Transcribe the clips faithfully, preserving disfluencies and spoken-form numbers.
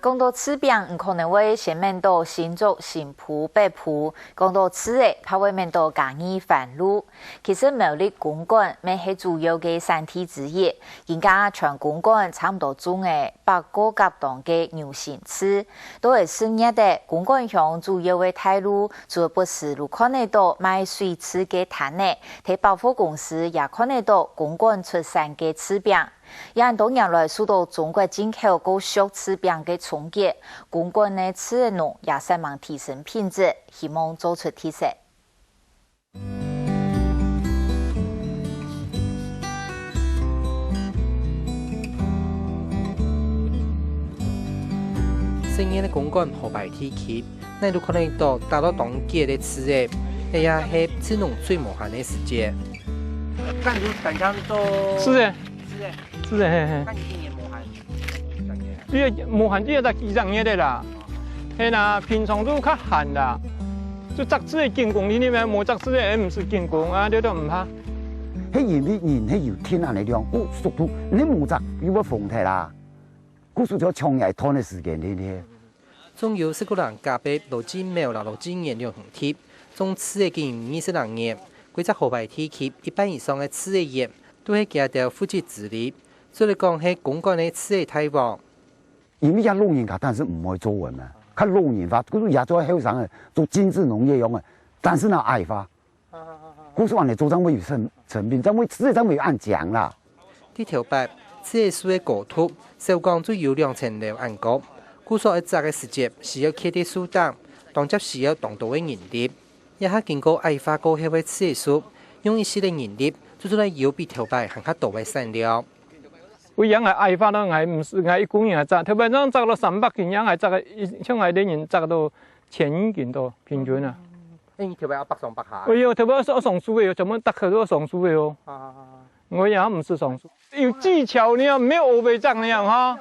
講到柿餅，你可能會先愐到新竹、新埔、北埔；講到柿仔，怕會愐到嘉義番路。其實苗栗公館乜係主要个產地之一，今下全公館差毋多種了百過甲檔个牛心柿。到了十月仔，公館鄉主要个大路，除了不時就看得到賣水柿个攤仔，在百貨公司也看得到公館出產个柿餅。 這恁多年來受到中國進口過熟柿餅个衝擊，公館个柿仔農也煞猛提升品質，希望做出特色。細人仔个公館河坯地區，哪都看得到打到當結个柿仔，這也係柿農最無閒个時節。看你等下做是的，是的。 是的，嘿，嘿。該你今年無閒，幾隻月啊？這無閒，這有幾隻月个啦。係啦，平常都較閒啦。就摘柿仔緊工，你若無摘柿仔，毋使緊工啊，這都毋怕。係因為人係有天然个量，哦，速度，你無摘，又會風忒啦。故所就要搶一段个時間，對不對？ 種有十九人家伯羅進淼摎羅進元兩兄弟，種柿仔經營二十零年，規隻河坯地區一半以上个柿仔園都係佢兜負責治理，做得講係公館个柿仔大王。因為這老人家，但是毋會做文嘛，較老人化，就是也做後生个，做精緻農業用个，但是呢矮化。 故所恁樣做正會有成，成品，正會，自然正會有恁靚啦。在頭擺，柿仔樹个高度，少講就有兩層樓恁高，故所愛摘个時節，需要徛在樹頂，當接需要當多个人力。這下經過矮化過後个柿仔樹，用一息个人力，就做得有比頭擺還較多个產量。為樣个矮化咯，𠊎毋使，𠊎一個人來摘，頭擺正摘到三百斤，樣還摘个，像𠊎這人摘到千斤多，平均啊。 該你頭擺愛百上百下？哎喲，頭擺愛上樹个喲，全部逐個都愛上樹个喲。啊。𠊎也毋識上樹，有技巧呢，無烏白摘呢哈。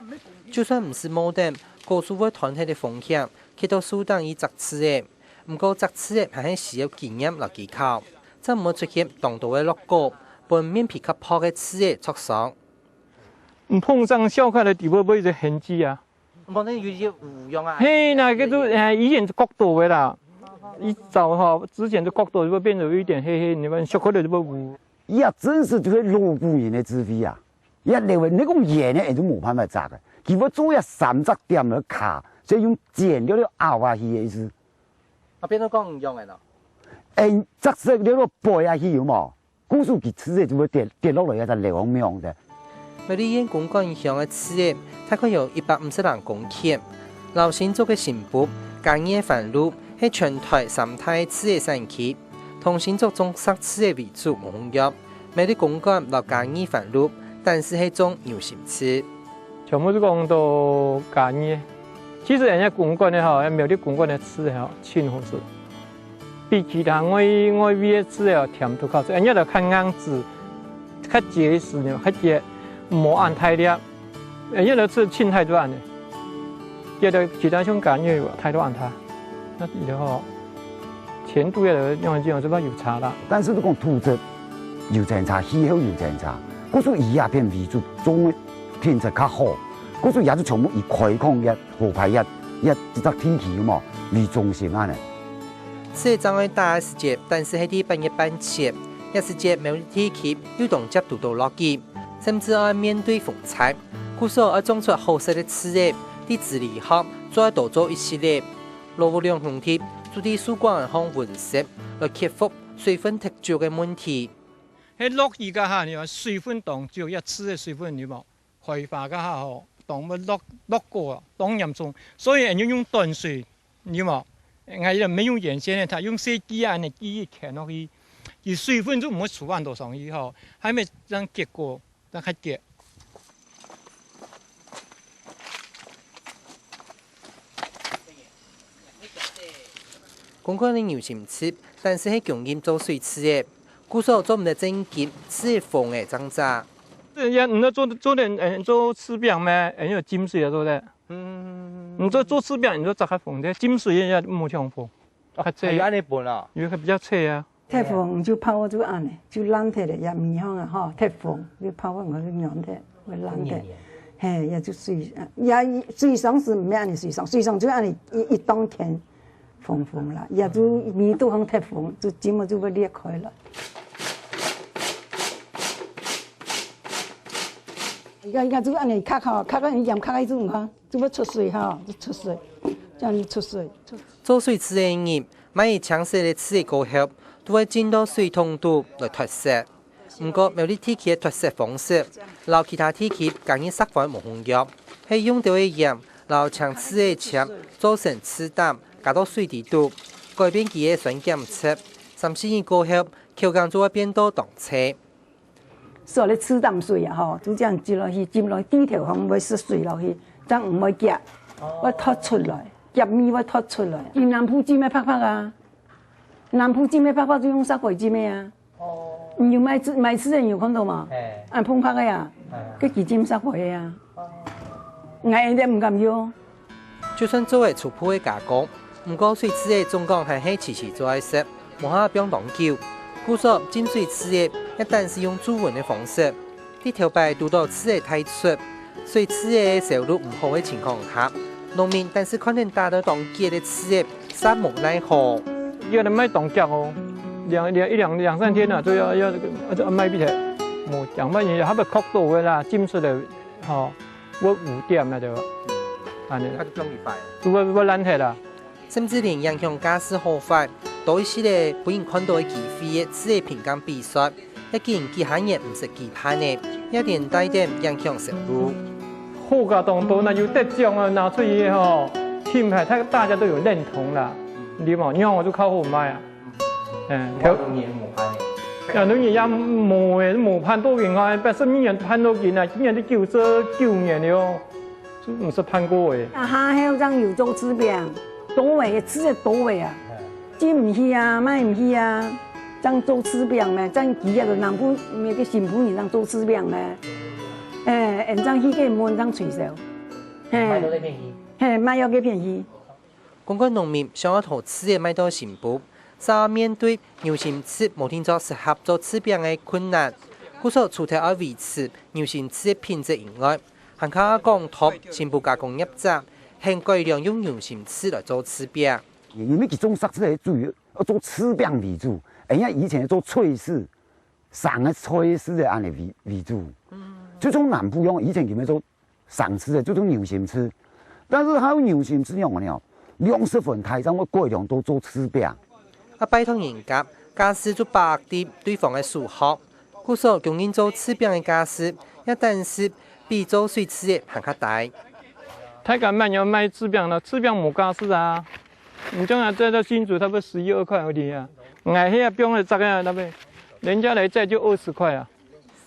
就算毋識無等，高樹會斷忒个風險，徛到樹頂去摘柿仔。毋過摘柿仔還係需要經驗摎技巧，正毋會出現當多个落果，分面皮較薄个柿仔著傷。你碰上小塊个底部，會有一些痕跡啊。 毋過呢，有一些烏樣啊。嘿，那個都，哎，以前是角度个啦，一早哈，之前是角度，就會變成有一點黑黑，你們小塊的就會烏。呀，真是就係老古人个智慧啊！呀，那個，你講圓个，也就無辦法摘个，佢會做一三隻點个卡，所以用剪掉了拗下去个意思。啊，變到講一樣个咯。哎，摘色了落背下去有無？ 故所佢柿仔就會跌，跌落來，也在流亡命的。苗栗縣公館鄉个柿仔，大概有一百五十零公頃，摎新竹个新埔、嘉義个番路係全台三大个柿仔產區，同新竹種石柿仔為主無共樣。苗栗公館摎嘉義番路，單淨係種牛心柿。 全部係講到嘉義。其實人家公館个吼，苗栗公館个柿吼，盡好食，比其他外，外圍个柿吼，甜度較濟。人家來較硬質，較結實呢，較結，無恁大粒。人家來食青菜都恁呢，結到其他像嘉義有大到恁大，該以後甜度也有，用用這邊有差啦。但是你講土質有爭差，氣候有爭差，故所以這片為主種个品質較好。 故所也就全部以開墾這河坯這，這，這隻地區嘛，為中心恁呢。柿仔正愛打个時節，單淨係在八月半前，這時節苗栗地區又當輒堵著落雨，甚至愛面對風災，故所愛種出好食个柿仔，在治理學做得多做一息仔。羅武兩兄弟就在樹幹項溫室，來克服水分忒少个問題。係落雨該下呢，水分當少，這柿仔水分有無？ 開花該下吼，當會落，落果啊，當嚴重。所以𠊎用，用短水，有無？𠊎也無用鉛線个，佢用細枝仔，恁呢枝仔牽落去，佢水分就毋會出恁多上去吼，還無正結果，正較結。 公館个牛心柿，單淨係供應做水柿仔，故所做毋得正經，柿仔封仔正摘。這樣，你做，做點，呃，做柿餅咩？哎，有浸水啊，對不對？嗯。你做，做柿餅，你就摘開封的，浸水也無像封，較脆。還有恁呢分啊？有个比較脆啊。忒紅就泡到就恁呢，就爛忒了，也毋香啊吼，忒紅就泡到𠊎就軟忒，會爛忒。嘿，也就水，也水上是毋係恁呢水上，水上就恁呢一一當天紅紅啦，也就味道好忒紅，就浸了就會裂開了。一个一个就恁呢揢吼，揢到你鹽揢到就毋好，就會出水吼，就出水，這樣出水。做水粢个人，買青色个粢个過後，都會浸到水桶肚來脫色。 毋過苗栗地區个脫色方式，摎其他地區加入石灰無共樣，係用到个鹽摎青粢个汁做成粢膽，加到水底肚，改變佢个酸鹼質。三四日過後，口感就會變到當脆。所以粢膽水啊吼，就這樣浸落去，浸落去，底頭項會失水落去，正毋會結，會脫出來，結味會脫出來。佢南部浸个白白啊，南部浸个白白就用石灰浸个啊。 你有買粢，買粢个你有看到無？啊，膨白个啊，該佢浸石灰个啊。𠊎一點毋敢用。就算做个初步个加工，毋過水粢个總講還係時時做愛食，無法放當久。故所浸水粢个，也單係用注文个方式。 在頭擺堵著粢仔大出，所以粢仔个銷路毋好个情況下，農民單係看等打到當結个粢仔，煞無奈何。有人賣當結哦，兩兩一兩兩三天啊，就要要要賣不起來，無講賣，你還不確定个啦，浸出來吼，會有點那就，安尼，它就放一塊。就會會爛忒啦。 甚至連影響價數好壞，多一息仔分人看到个機會个粢仔品鑑比賽，也經幾下年毋識舉辦了，也連帶等影響銷路。好个當多，那有得獎啊，拿出去吼，品牌大大家都有認同啦，對無？你看我就較好賣啊。嗯，無兩年無辦个。兩年也無誒，無辦到今啊，八十二年辦到今啊，今年都九十九年了哦。 就毋識辦過誒。啊，下後正有做粢餅，多誒，粢仔多誒啊，進毋去啊，賣毋去啊，正做粢餅咩，正幾下个南部，該个新埔人正做粢餅咩，誒，人正去該門正推銷，嘿，賣到該片去。嘿，賣到該片去。 公館農民想愛討粢仔賣到新埔，煞面對牛心粢無定著適合做粢餅个困難，故所除忒愛維持牛心粢个品質以外，還較講討新埔加工業者，肯改良用牛心粢來做粢餅。因為佢種石粢个主要愛做粢餅為主，人家以前做炊事，生个炊事个安尼為為主，就像南部樣，以前佢們做 生粢个，就做牛心粢。但是還有牛心粢樣个呢，量十分大，正會改良到做粢餅。啊，拜託人家，價數就把握在對方个手項，故所供應做粢餅个價數，也單係比做水粢个還較低。大家賣要賣粢餅了，粢餅無價數啊。你這樣摘到新竹，差不多十一二塊而已啊。𠊎係啊，不用了，這個啊，那邊人家來摘就二十塊啊。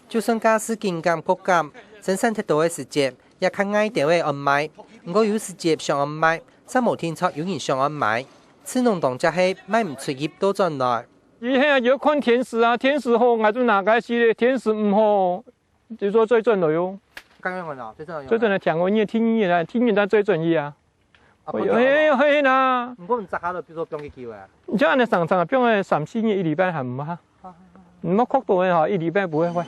就算價數緊減各減，生產忒多个時節，也較礙兜仔愛賣。毋過有時節想愛賣，煞無定著有人想愛買。粢農當遽係賣毋出去倒轉來。以後啊，就要看天時啊，天時好，𠊎就拿該些；天時毋好，就做最準个喲。剛剛講了，最準个有。最準个聽我，你聽你的，聽你的最準个啊。 哎喲，嘿，嘿啦。毋過你摘下來，比如說放幾久啊？你就恁樣長長，放个三四日，一禮拜還毋好。你莫硞到个吼，一禮拜不會壞。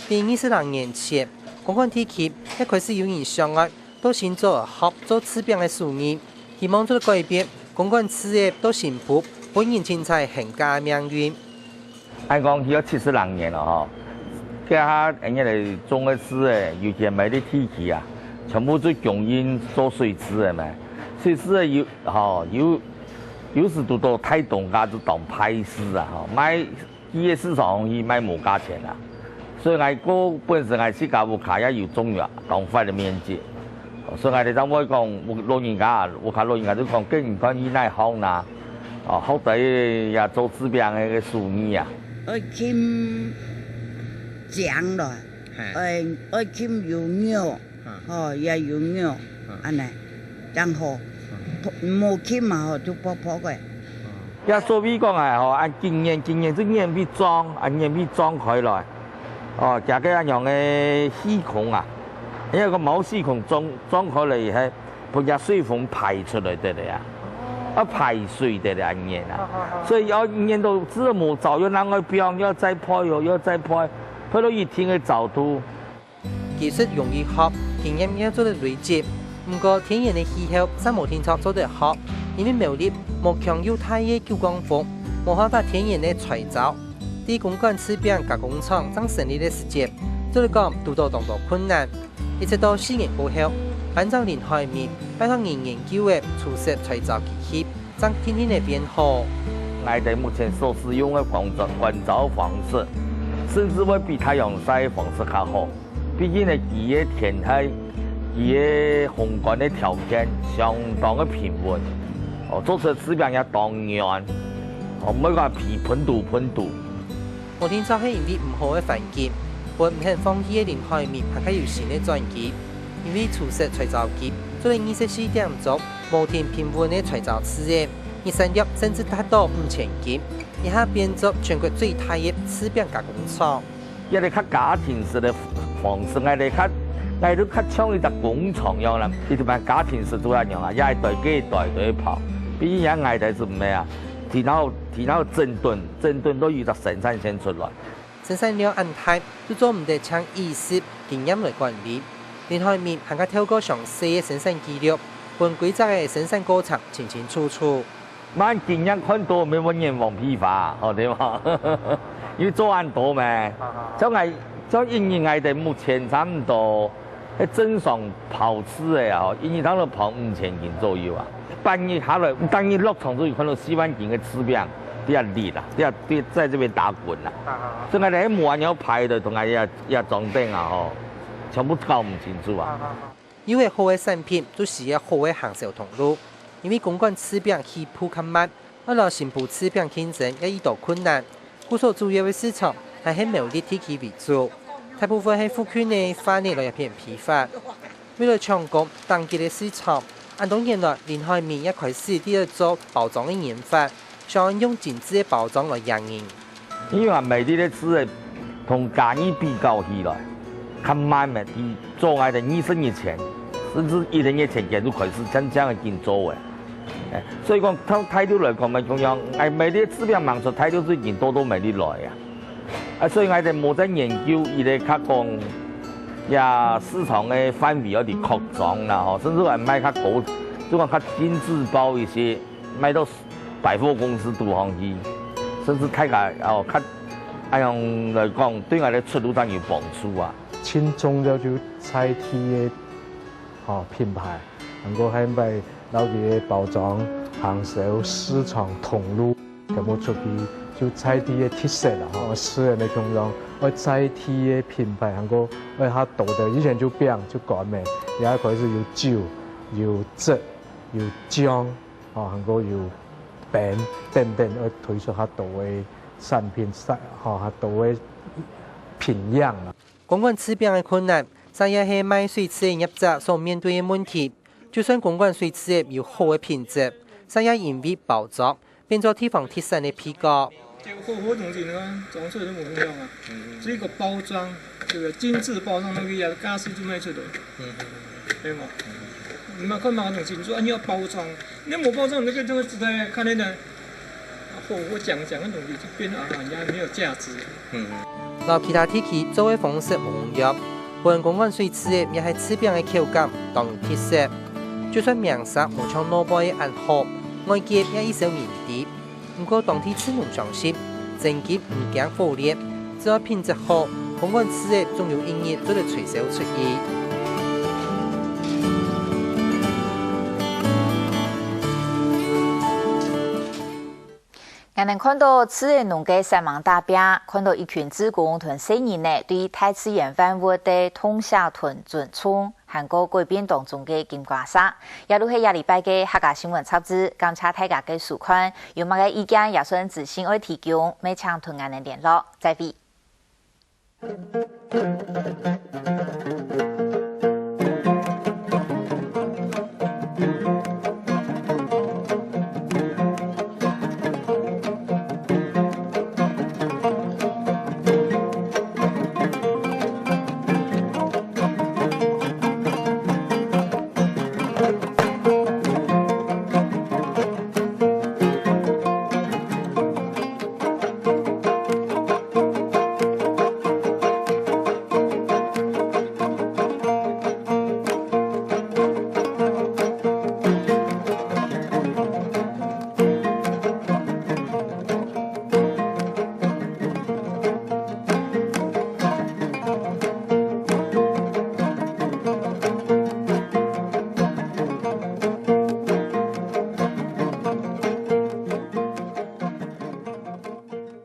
在二十零年前，公館地區也開始有人想愛到新竹學做粢餅个手藝，希望做得改變公館粢仔到新埔，分人清彩還價个命運。 愛講去到七十零年了吼，該下人家來種个粢仔，尤其苗栗地區啊，全部就供應做水粢个嘛。水粢个有吼，有有時堵到大當價就當歹勢啊吼，賣去个市場去賣無價錢啊。所以𠊎過本身𠊎自家屋下也有種有當闊个面積。 所以𠊎兜正會講，屋老人家，屋下老人家就講，叫人看你哪行啦，哦，學得也做粢餅个手藝啊。愛浸漿咯，嘿。愛愛浸有肉，嗯。吼，也有肉，嗯。恁呢，正好。嗯。無浸嘛吼，就薄薄个。 也所謂講啊，吼，按經驗，經驗就眼會張，啊，眼會張開來。哦，加个恁樣个氣孔啊，因為个毛細孔張張開來以後，分佢水分排出來得了啊，要排水得了，恁樣啊。所以要恁樣都係無燥，又拿來放，又再焙哦，又再焙，焙到一定个燥度。技術容易學，經驗也做得累積。毋過天然个氣候，正無定著做得學，因為苗栗無享有大个九降風，無辦法天然个採燥。 在公館柿餅加工廠正成立个時節，做得講堵到當多困難。一直到四年過後，班長林海明拜託人研究个除濕採燥機器，正定定个變好。𠊎兜目前所使用个乾燥乾燥方式，甚至會比太陽曬个方式較好。 畢竟呢，佢个天氣，佢个烘乾个條件相當个平穩，哦，做出來个柿餅也當軟，哦，毋會講皮噴肚噴肚。無定著係因為毋好个環境，分毋肯放棄个林海明還較有新个轉機。因為除濕採燥機做得二十四點鐘無停平穩个採燥柿仔，日產量甚至達到五千斤，這下變做全國最大个柿餅加工廠。 這係較家庭式个方式，𠊎兜較，𠊎兜較像一隻工廠樣啦，一般家庭式做恁樣啊，也係對該對對跑。畢竟也𠊎兜係毋係啊，提到提到整頓，整頓都有一隻生產線出來。生產量恁大，都做毋得淨以食經驗來管理。林海明還較透過詳細个生產記錄，分規隻个生產過程清清楚楚。 慢經驗看多，毋會冤枉疲乏，吼，對無？因為做恁多嘛，像𠊎，像一日𠊎兜目前差毋多，係正常跑次个啊，吼，一日差毋多跑五千斤左右啊。半日下來，逐日落場都有看到四萬斤个柿餅，在這立啊，在這，在這邊打滾啊。所以𠊎兜無恁樣排隊，同𠊎也也裝訂啊，吼，全部搞毋清楚啊。 有个好个產品，就需要好个行銷通路。因為公館柿餅起步較慢，愛摎新埔柿餅競爭也遇到困難，故所主要个市場還係苗栗地區為主，大部分係附近个花蓮來這片批發。為了搶攻當季个市場，恁多年來，林海明也開始在這做包裝个研發， 想用精緻个包裝來贏人。因為啊，苗栗个柿仔同嘉義比較起來，較慢个，佢早𠊎兜二十年前，甚至一個月前，佢就開始真正个緊做个。哎，所以講，到大陸來講嘛，共樣，哎，苗栗个柿餅吂出大陸，最近多到苗栗來啊。啊，所以𠊎兜無在研究，佢个較講，呀，市場个範圍愛去擴張啦，吼，甚至還賣較高，就講較精緻包一些。 賣到百貨公司肚項去，甚至大家哦，較恁樣來講，對𠊎兜出路當有幫助啊。盡重要就在地个，吼，品牌，能夠還擺到佢个包裝、行銷、市場、通路，全部出去就在地个特色啦，吼，食个个共樣，愛在地个品牌，能夠愛較多个，以前就餅就乾个，也開始有酒、有汁、有醬。 吼，還過有餅等等，愛推出較多个產品，吼，較多个品樣啊。公館柿餅个困難，這也係賣水柿个業者所面對个問題。就算公館水柿仔有好个品質，這也因為包裝，變做地方特產个配角。 這個厚厚的東西呢，裝出來都無用啊。嗯。只有一個包裝，對不對？精緻包裝東西啊，價數就賣出來。嗯。對嗎？你們看嘛，東西，你說，啊，你要包裝，你沒有包裝，那個，那個實在看那個，啊，厚厚講講的東西就變啊，人家沒有價值。嗯。摎其他地區做个方式無共樣，分公館水柿仔也係柿餅个口感當有特色。就算名聲無像外背个恁好，外界也一笑愐愐。 毋過當地柿農相信，真金毋驚火煉，只要品質好，公館柿仔總有一日做得推銷出去。𠊎等看到柿仔農个煞猛打拚，看到一群志工同細人仔對大自然萬物个痛惜同尊重， 還過改變當中个金瓜石。這就係這禮拜个客家新聞雜誌，感謝大家个收看，有麼个意見也順子信愛提供，乜請同𠊎等聯絡。再會。